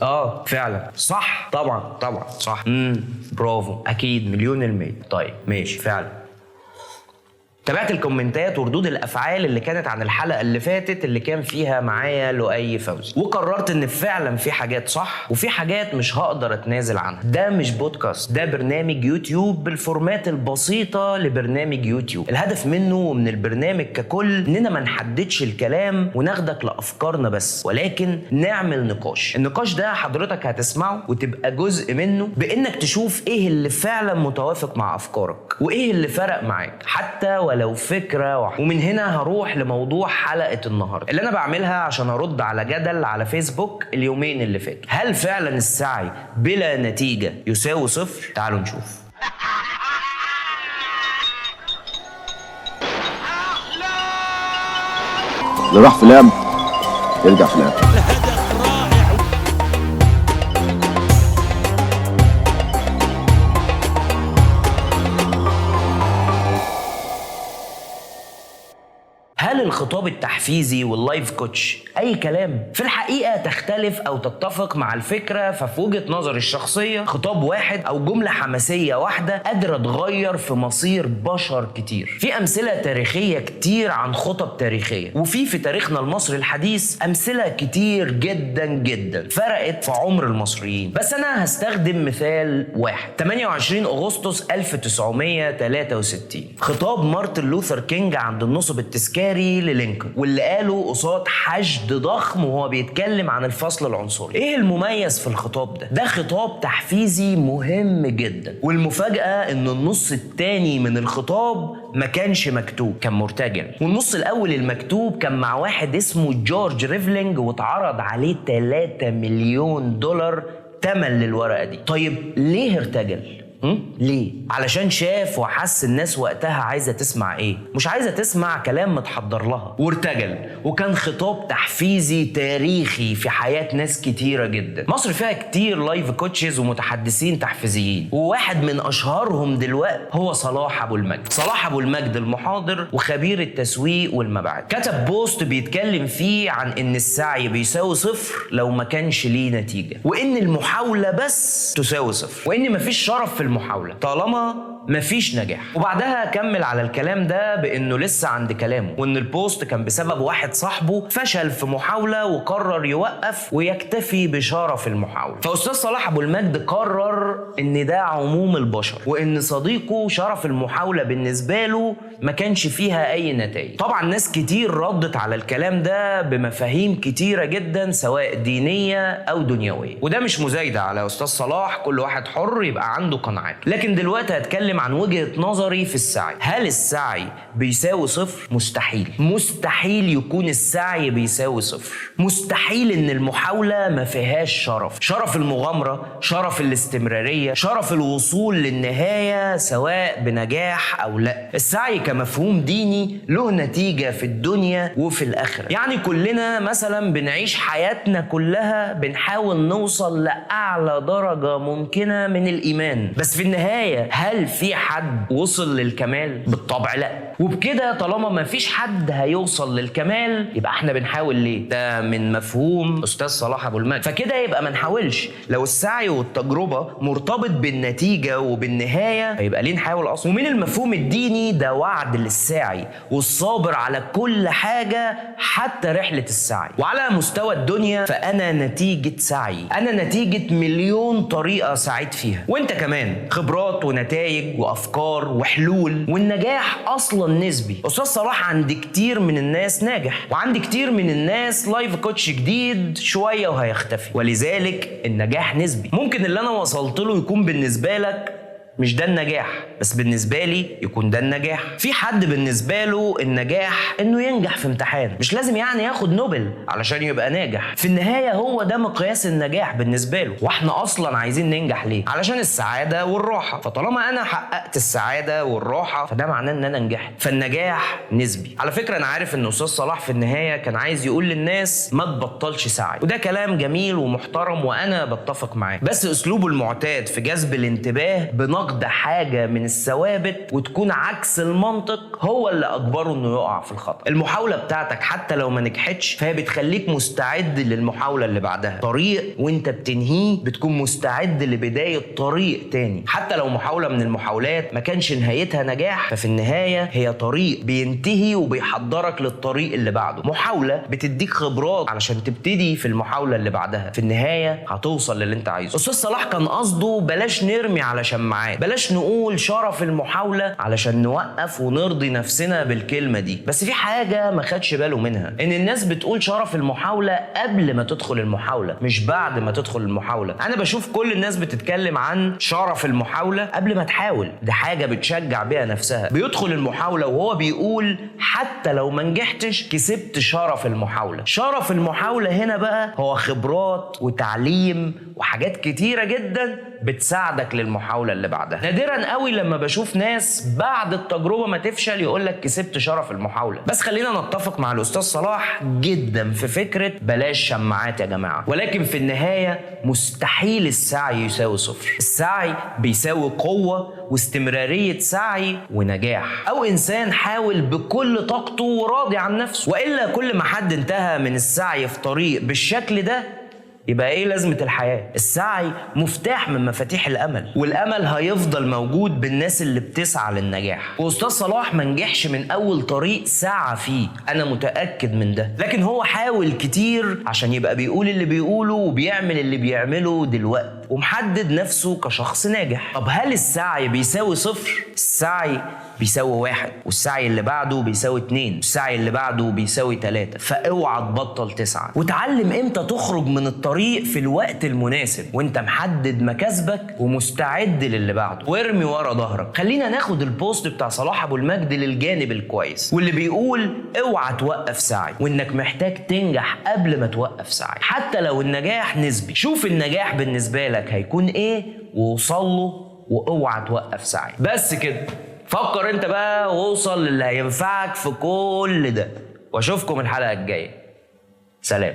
اه فعلا صح، طبعا طبعا صح. برافو، اكيد 100%. طيب ماشي فعلا. تابعت الكومنتات وردود الافعال اللي كانت عن الحلقة اللي فاتت اللي كان فيها معايا لؤي فوزي، وقررت ان فعلا في حاجات صح وفي حاجات مش هقدر اتنازل عنها. ده مش بودكاست، ده برنامج يوتيوب بال format البسيطة لبرنامج يوتيوب. الهدف منه ومن البرنامج ككل اننا ما نحددش الكلام وناخدك لافكارنا بس، ولكن نعمل نقاش. النقاش ده حضرتك هتسمعه وتبقى جزء منه بانك تشوف ايه اللي فعلا متوافق مع افكارك وايه اللي فرق معاك حتى ولو فكرة واحدة. ومن هنا هروح لموضوع حلقة النهاردة اللي أنا بعملها عشان أرد على جدل على فيسبوك اليومين اللي فاتوا. هل فعلا السعي بلا نتيجة يساوي صفر؟ تعالوا نشوف. اللي راح في لعب يرجع في لعب. هل الخطاب التحفيزي وال life coach أي كلام؟ في الحقيقة تختلف أو تتفق مع الفكرة، ففي وجهة نظري الشخصية خطاب واحد أو جملة حماسية واحدة قادرة تغير في مصير بشر كتير. في أمثلة تاريخية كتير عن خطب تاريخية، وفي تاريخنا المصري الحديث أمثلة كتير جدا جدا فرقت في عمر المصريين. بس أنا هستخدم مثال واحد. 28 أغسطس 1963 خطاب مارتن لوثر كينج عند النصب التذكاري للينكولن، واللي قاله قصاد حشد ضخم وهو بيتكلم عن الفصل العنصري. ايه المميز في الخطاب ده؟ ده خطاب تحفيزي مهم جدا، والمفاجأة ان النص الثاني من الخطاب ما كانش مكتوب، كان مرتجل. والنص الاول المكتوب كان مع واحد اسمه جورج ريفلينج، واتعرض عليه 3 مليون دولار تمن للورقة دي. طيب ليه ارتجل؟ ليه؟ علشان شاف وحس الناس وقتها عايزة تسمع ايه، مش عايزة تسمع كلام متحضر لها، وارتجل. وكان خطاب تحفيزي تاريخي في حياة ناس كتيرة جدا. مصر فيها كتير life coaches ومتحدثين تحفيزيين، وواحد من اشهرهم دلوقتي هو صلاح ابو المجد. صلاح ابو المجد المحاضر وخبير التسويق والمبيعات، كتب post بيتكلم فيه عن ان السعي بيساوي صفر لو ما كانش ليه نتيجة، وان المحاولة بس تساوي صفر، وان مفيش شرف في المحاولة طالما مفيش نجاح. وبعدها كمل على الكلام ده بانه لسه عند كلامه، وان ال post كان بسبب واحد صاحبه فشل في محاولة وقرر يوقف ويكتفي بشرف المحاولة. فاستاذ صلاح ابو المجد قرر ان ده عموم البشر، وان صديقه شرف المحاولة بالنسبة له ما كانش فيها اي نتائج. طبعا ناس كتير ردت على الكلام ده بمفاهيم كتيرة جدا سواء دينية او دنيوية، وده مش مزايدة على استاذ صلاح، كل واحد حر يبقى عنده قناعات. لكن دلوقتي هتكلم عن وجهة نظري في السعي. هل السعي بيساوي صفر؟ مستحيل، مستحيل يكون السعي بيساوي صفر. مستحيل ان المحاولة ما فيهاش شرف، شرف المغامرة، شرف الاستمرارية، شرف الوصول للنهاية سواء بنجاح او لا. السعي كمفهوم ديني له نتيجة في الدنيا وفي الآخرة. يعني كلنا مثلا بنعيش حياتنا كلها بنحاول نوصل لأعلى درجة ممكنة من الإيمان، بس في النهاية هل في حد وصل للكمال؟ بالطبع لا. وبكده طالما ما فيش حد هيوصل للكمال يبقى احنا بنحاول ليه؟ ده من مفهوم استاذ صلاح ابو المجد. فكده يبقى ما نحاولش. لو السعي والتجربة مرتبط بالنتيجة وبالنهاية فيبقى ليه نحاول اصلا؟ ومن المفهوم الديني ده وعد للساعي والصابر على كل حاجة حتى رحله السعي. وعلى مستوى الدنيا فانا نتيجة سعي، انا نتيجة مليون طريقه سعيت فيها، وانت كمان خبرات ونتائج وافكار وحلول. والنجاح اصلا نسبي. استاذ صلاح عند كتير من الناس ناجح، وعند كتير من الناس life coach جديد شوية وهيختفي، ولذلك النجاح نسبي. ممكن اللي انا وصلت له يكون بالنسبة لك مش ده النجاح، بس بالنسبة لي يكون ده النجاح. في حد بالنسبة له النجاح انه ينجح في امتحان، مش لازم يعني ياخد نوبل علشان يبقى ناجح. في النهاية هو ده مقياس النجاح بالنسبة له. واحنا اصلا عايزين ننجح ليه؟ علشان السعادة والراحة. فطالما انا حققت السعادة والراحة فده معناه ان انا نجحت. فالنجاح نسبي. على فكرة انا عارف ان استاذ صلاح في النهاية كان عايز يقول للناس ما تبطلش سعي، وده كلام جميل ومحترم وانا بتفق معاه، بس اسلوبه المعتاد في جذب الانتباه بنقد نقد حاجة من الثوابت وتكون عكس المنطق هو اللي اجبره انه يقع في الخطأ. المحاولة بتاعتك حتى لو ما نجحتش فهي بتخليك مستعد للمحاولة اللي بعدها. طريق وانت بتنهيه بتكون مستعد لبداية طريق تاني. حتى لو محاولة من المحاولات ما كانش نهايتها نجاح، ففي النهاية هي طريق بينتهي وبيحضرك للطريق اللي بعده. محاولة بتديك خبرات علشان تبتدي في المحاولة اللي بعدها. في النهاية هتوصل للي انت عايزه. أستاذ صلاح كان قصده بلاش نرمي على شماعات، بلاش نقول شرف المحاولة علشان نوقف ونرضي نفسنا بالكلمة دي. بس في حاجة ما خدش باله منها، ان الناس بتقول شرف المحاولة قبل ما تدخل المحاولة مش بعد ما تدخل المحاولة. انا بشوف كل الناس بتتكلم عن شرف المحاولة قبل ما تحاول، ده حاجة بتشجع بيها نفسها. بيدخل المحاولة وهو بيقول حتى لو ما نجحتش كسبت شرف المحاولة. شرف المحاولة هنا بقى هو خبرات وتعليم وحاجات كتيرة جدا بتساعدك للمحاولة اللي بعدها. نادرا قوي لما بشوف ناس بعد التجربة ما تفشل يقولك كسبت شرف المحاولة. بس خلينا نتفق مع الأستاذ صلاح جدا في فكرة بلاش شماعات يا جماعة، ولكن في النهاية مستحيل السعي يساوي صفر. السعي بيساوي قوة واستمرارية سعي ونجاح، أو إنسان حاول بكل طاقته وراضي عن نفسه. وإلا كل ما حد انتهى من السعي في طريق بالشكل ده يبقى ايه لازمة الحياة؟ السعي مفتاح من مفاتيح الأمل، والأمل هيفضل موجود بالناس اللي بتسعى للنجاح. وأستاذ صلاح ما نجحش من أول طريق سعى فيه، أنا متأكد من ده، لكن هو حاول كتير عشان يبقى بيقول اللي بيقوله وبيعمل اللي بيعمله دلوقتي، ومحدد نفسه كشخص ناجح. طب هل السعي بيساوي صفر؟ السعي بيساوي 1، والسعي اللي بعده بيساوي 2، والسعي اللي بعده بيساوي 3. فاوعى تبطل تسعى، وتعلم امتى تخرج من الطريق في الوقت المناسب وانت محدد مكاسبك ومستعد للي بعده، وارمي ورا ظهرك. خلينا ناخد ال post بتاع صلاح ابو المجد للجانب الكويس، واللي بيقول اوعى توقف سعي، وانك محتاج تنجح قبل ما توقف سعي، حتى لو النجاح نسبي. شوف النجاح بالنسبة لك هيكون ايه ووصل له، واوعى توقف سعي. بس كده، فكر انت بقى ووصل للي هينفعك في كل ده، واشوفكم الحلقة الجاية. سلام.